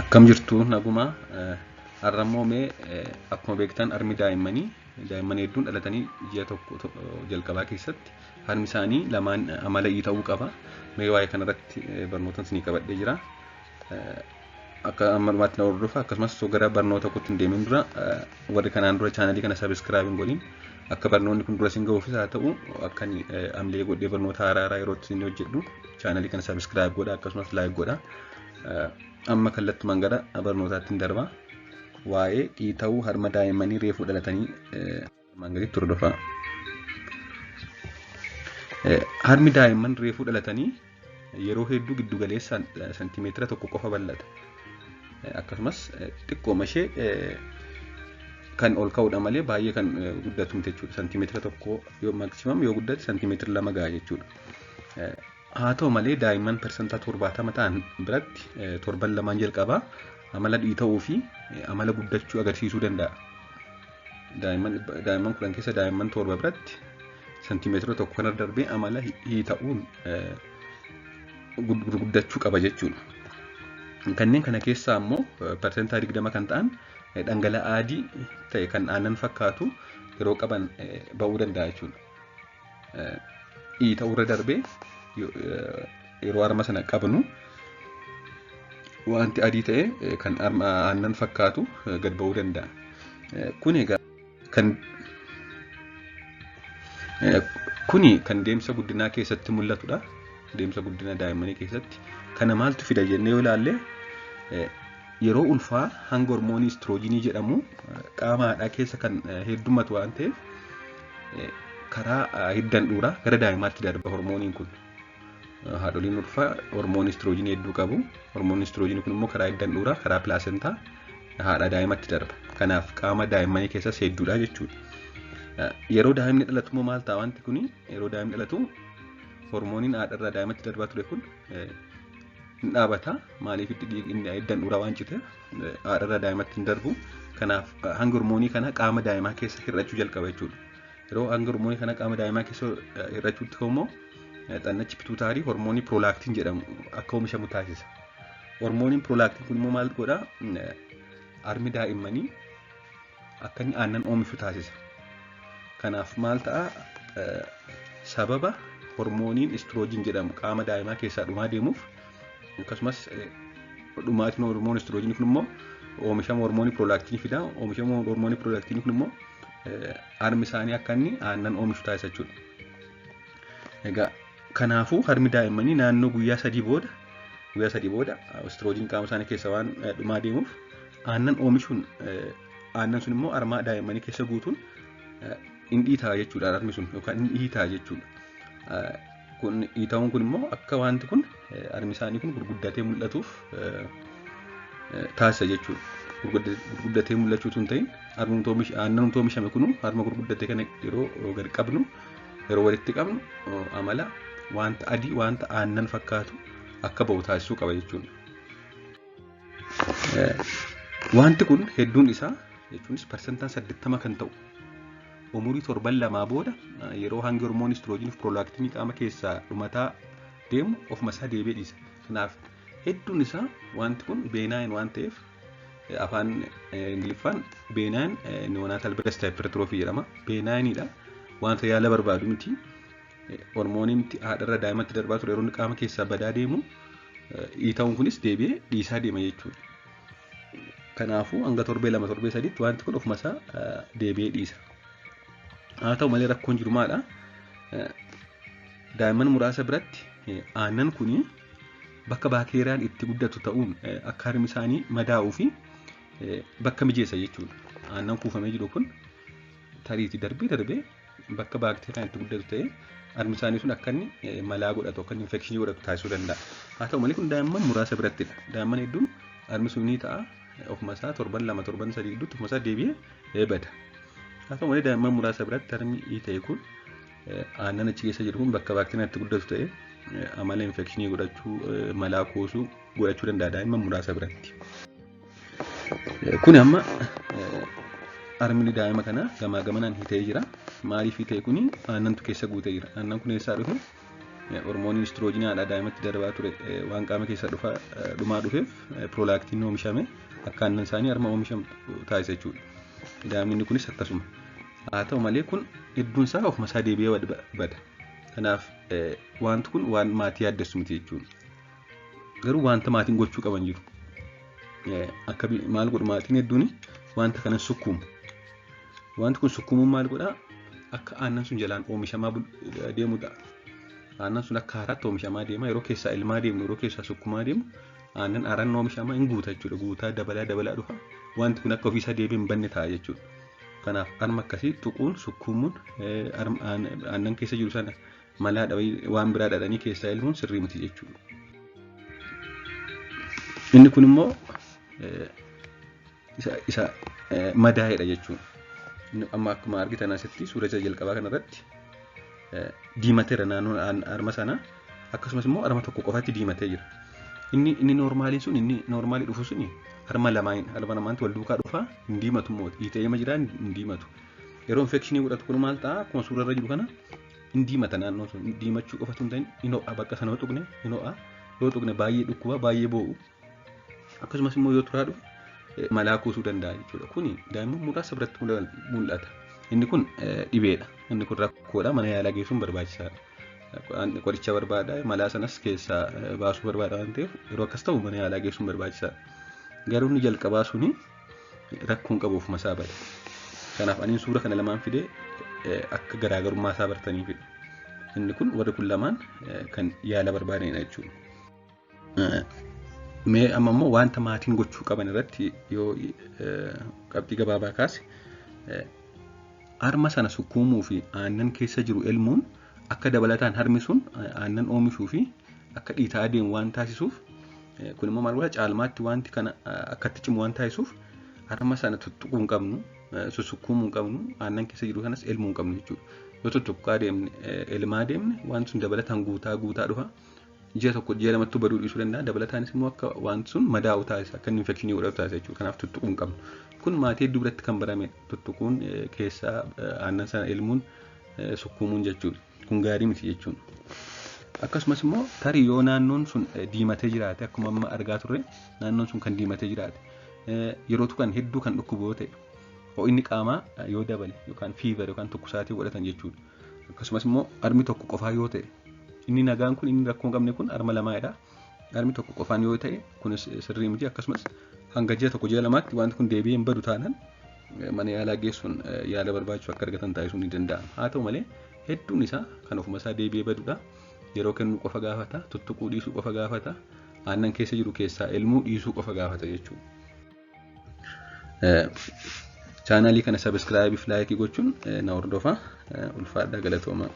Akkam jirtu nagumaa har'a immoo mee akkuma beektan harmi daa'immanii daa'imman hedduun dhalatanii ji'a tokko jalqabaa keessatti harmi isaanii lamaan amala ta'uu qaba. Mee waa'ee kanarratti barnoota isinii qabadhee jira. Akka amma dhumaatti na hordofa akkasumas osoo gara barnoota kootti hin deemin dura warri kanaan dura chaanalii kana subscribe hin godhin akka barnoonni kun dura isin ga'uufis haa ta'u akka inni amlee godhee barnoota haaraa haaraa yeroo isin hojjedhu chaanalii kana subscribe godha akkasumas like godha. Amma kallattumaan gara barnootaatti hin darba. Waa'ee dhiita'uu harma daa'immanii reefuu dhalatanii armaan gaditti hordofaa. Harmi daa'imman reefuu dhalatanii yeroo hedduu giddu galeessaan santiimeetira tokko qofa bal'ata. Akkasumas xiqqooma ishee kan ol ka'uudha malee baay'ee kan guddatu miti jechuudha. Santiimeetira tokko yoo maximum yoo guddate santiimeetira 2 gaha jechuudha. Haa ta'u malee daa'imman 70% ta'an biratti torban lamaan jalqabaa amala dhiita'uu fi amala guddachuu agarsiisuu danda'a. Daa'imman 10 keessa daa'imman 7 biratti santiimeetira tokko kanarra darbee amala dhiita'uun gurguddachuu qaba jechuudha. Kanneen kana keessaa immoo 20% kan ta'an dhangala'aa adii ta'e kan aannan fakkaatu yeroo qaban ba'uu danda'a jechuudha. Dhiita'uurra darbee yeroo harma sana qabnu wanti adii ta'e kan aannan fakkaatu gad ba'uu danda'a. Kun egaa kan kuni kan deemsa guddinaa keessatti mul'atudha. Deemsa guddina daa'immanii keessatti. Kana maaltu fida jennee yoo ilaalle yeroo ulfaa hanga hormoonii istiroojiinii jedhamu qaama haadhaa keessa kan heddummatu waan ta'eef karaa hidda handhuuraa gara daa'imaatti darba hormooniin kun. Haadholiin ulfaa hormoonii istiroojiinii hedduu qabu. Hormooniin istiroojiinii kun immoo karaa hidda handhuuraa karaa pilaasentaa haadha daa'imatti darba. Kanaaf qaama daa'immanii keessas hedduudha jechuudha. Yeroo daa'imni dhalatu immoo maal ta'a wanti kuni? Yeroo daa'imni dhalatu hormooniin haadharraa daa'imatti darbaa ture kun hin dhaabata. Maaliif hidda handhuuraa waan citeef haadharraa daa'imatti hin darbu. Kanaaf hangi hormoonii kana qaama daa'imaa keessa hir'achuu jalqaba jechuudha. Yeroo hangi hormoonii kana qaama daa'imaa keessa hir'achuutti ka'u immoo xannachi pituutaarii hormoonii piroolaaktiin jedhamu akka oomishamu taasisa. Hormooniin piroolaaktiin kun immoo maal godhaa? Harmi daa'immanii akka inni aannan oomishu taasisa. Kanaaf maal ta'a? Sababa hormooniin istiroojiin jedhamu qaama daa'imaa keessaa dhumaa deemuuf akkasumas dhumaatiin hormoon istiroojiinii kun immoo oomishama hormoonii piroolaaktinii fida. Oomishama hormoonii piroolaaktinii kun immoo harmi isaanii akka inni aannan oomishu taasisa jechuudha. Egaa kanaafuu harmi daa'immanii naannoo guyyaa 3 booda istiroojiin qaama isaanii keessa waan dhumaa deemuuf aannan oomishuun aannan sun immoo harma daa'immanii keessa guutuun hin dhiitaa jechuudha harmi sun yookaan hin dhiitaa jechuudha. Kun dhiita'uun kun immoo akka wanti kun harmi isaanii kun gurguddatee mul'atuuf taasisa jechuudha. Gurguddatee mul'achuu tun ta'in aannan oomishame kunu harma gurguddate kana yeroo gad qabnu yeroo walitti qabnu amala wanta adii wanta aannan fakkaatu akka ba'u taasisuu qaba jechuudha. Wanti kun hedduun isaa jechuunis 80% kan ta'u umurii torban lamaa booda yeroo hangi hormoonii istiroojiinii fi piroolaaktinii qaama keessaa dhumataa deemu ofuma isaa deebi'ee dhiisa. Kanaaf hedduun isaa wanti kun benign waan ta'eef afaan Ingiliffaan benign neonatal breast hypertrophy jedhama. Benigniidha. Wanta yaala barbaadu miti. Hormooniin haadharra daa'imatti darbaa ture yeroo inni qaama keessaa badaa deemu dhiita'uun kunis deebi'ee dhiisaa deema jechuudha. Kanaafuu hanga torbee 2 torbee 3tti wanti kun ofuma isaa deebi'ee dhiisa. Haa ta'u malee rakkoon jiru maadha? Daa'imman muraasa biratti aannan kuni bakka baakteeriyaan itti guddatu ta'uun akka harmi isaanii madaa'uu fi bakka mijeessa jechuudha. Aannan kuufamee jiru kun tariitii darbee darbee bakka baakteeriyaan itti guddatu ta'ee harmi isaanii sun akka inni malaa godhatu akka inni infekshinii godhatu taasisuu danda'a. Haa ta'u malee kun daa'imman muraasa birattidha. Daa'imman hedduun harmi sun ni ta'a ofuma isaa torban 2 torban 3 gidduutti ofuma isaa deebi'ee bada. Haa ta'u malee daa'imman muraasa biratti harmi ta'e kun aannan achi keessa jiru kun bakka baakteeriyaan itti guddatu ta'ee amala infekshinii godhachuu malaa kuusuu godhachuu danda'a daa'imman muraasa biratti. Kun amma harmi daa'ima kanaa gamaa gamanaan hiitee jira. Maaliif hiitee kuni? Aannantu keessa guutee jira. Aannan kun eessaa dhufe? Hormooniin istiroojiinii haadhaa daa'imatti darbaa ture waan qaama keessa dhumaa dhufeef piroolaaktiin oomishame akka aannan isaanii harma oomishamu taasisa jechuudha. Daa'imni kunis akkasuma. Haa ta'u malee kun hedduun isaa ofuma isaa deebi'ee bada. Kanaaf wanti kun waan maatii yaaddessu miti jechuudha. Garuu wanta maatiin gochuu qaban jiru. Akka maal godhu maatiin hedduun wanta kana sukkuumu. Wanti kun sukkuumuun maal godhaa? Akka aannan sun jalaan oomishamaa deemu ta'a. Aannan sun akka haaraatti oomishamaa deema. Yeroo keessaa ilmaa deemnu, yeroo keessaa sukkuumaa deemu aannan haaraan oomishamaa hin guuta jechuudha. Guutaa dabalaa dabalaa dhufa. Wanti kun akka ofiisaa deebi'ee hin banne ta'a jechuudha. Kanaaf harma akkasii tuquun sukkuumuun aannan keessa jiru sana malaa waan biraa dhadhanii keessaa ilmuun sirrii miti jechuudha. Inni kun immoo isa madaa'edha jechuudha. Amma akkuma argitan asitti suura isa jalqabaa kanarratti diimateera naannoon harma sanaa, akkasumas immoo harma tokko qofaatti diimatee jira. Inni noormaaliin sun, inni noormaalii dhufu suni harma lamaan harma lamaanti wal duukaa dhufa, hin diimatu immoo dhiitee jira hin diimatu. Yeroo infekshinii godhatu kun maal ta'a? Akkuma suura irra jiru kana hin diimata naannoon sun. Diimachuu qofatu hin ta'in, hin ho'a. Bakka sana yoo tuqne hin ho'a, yoo tuqne baay'ee dhukkuba, baay'ee boo'u. Akkasumas immoo yoo turaa dhufe malaa kuusuu danda'a jechuudha. Kuni daa'imman muraasa biratti mul'ata. Inni kun dhibeedha. Inni kun rakkoodha. Mana yaalaa geessuun barbaachisaadha. Qoricha barbaada, malaa sanas keessaa baasuu barbaada waan ta'eef yeroo akkas ta'u mana yaalaa geessuun barbaachisaadha. Garuu inni jalqabaa suni rakkoon qabu, ofuma isaa bada. Kanaaf ani suura kana lamaan fidee akka garaagarummaa isaa bartanii fide. Inni kun warri kun lamaan kan yaala barbaadanidha jechuudha. Mee amma immoo wanta maatiin gochuu qaban irratti yoo qabxii gabaabaa kaase, harma sana sukkuumuu fi aannan keessa jiru elmuun akka dabalataan harmi sun aannan oomishuu fi akka dhiitaa adeemu waan taasisuuf, kun immoo maal godha? Caalmaatti wanti kana akkatti cimu waan taasisuuf harma sana tuttuquu hin qabnu, susukkuumuu hin qabnu, aannan keessa jiru kanas elmuu hin qabnu jechuudha. Yoo tuttuqaa deemne, elmaa deemne, wanti sun dabalataan guutaa guutaa dhufa. Ji'a tokko ji'a lamattuu baduu dhiisuu danda'a. Dabalataanis immoo akka wanti sun madaa'u taasisa, akka inni infekshinii godhatu taasisa jechuudha. Kanaaf tuttuquu hin qabnu. Kun maatii hedduu biratti kan baramedha. Tuttuquun, keessaa aannan sana elmuun, sukkuumuun jechuudha. Kun gaarii miti jechuudha. Akkasumas immoo tarii yoo naannoon sun diimatee jiraate, akkuma amma argaa turre naannoon sun kan diimatee jiraate, yeroo tuqan hedduu kan dhukkubu yoo ta'e, ho'inni qaamaa yoo dabale yookaan fever yookaan tukkusaatii godhatan jechuudha. Akkasumas immoo harmi tokko qofaa yoo ta'e, inni nagaan kun, inni rakkoo hin qabne kun harma lamaadha. Harmi tokko qofaan yoo ta'e kunis sirrii miti. Akkasumas hanga ji'a tokko ji'a lamaatti wanti kun deebi'ee hin badu taanaan mana yaalaa geessuun yaala barbaachisu akka argatan taasisuun ni danda'ama. Haa ta'u malee hedduun isaa kan ofuma isaa deebi'ee badudha. Yeroo kennuu qofa gaafata, tuttuquu dhiisuu qofa gaafata, aannan keessa jiru keessaa elmuu dhiisuu qofa gaafata jechuudha. Chaanaalii kana subscribe fi like gochuun na hordofaa. Ulfaadhaa, galatoomaa.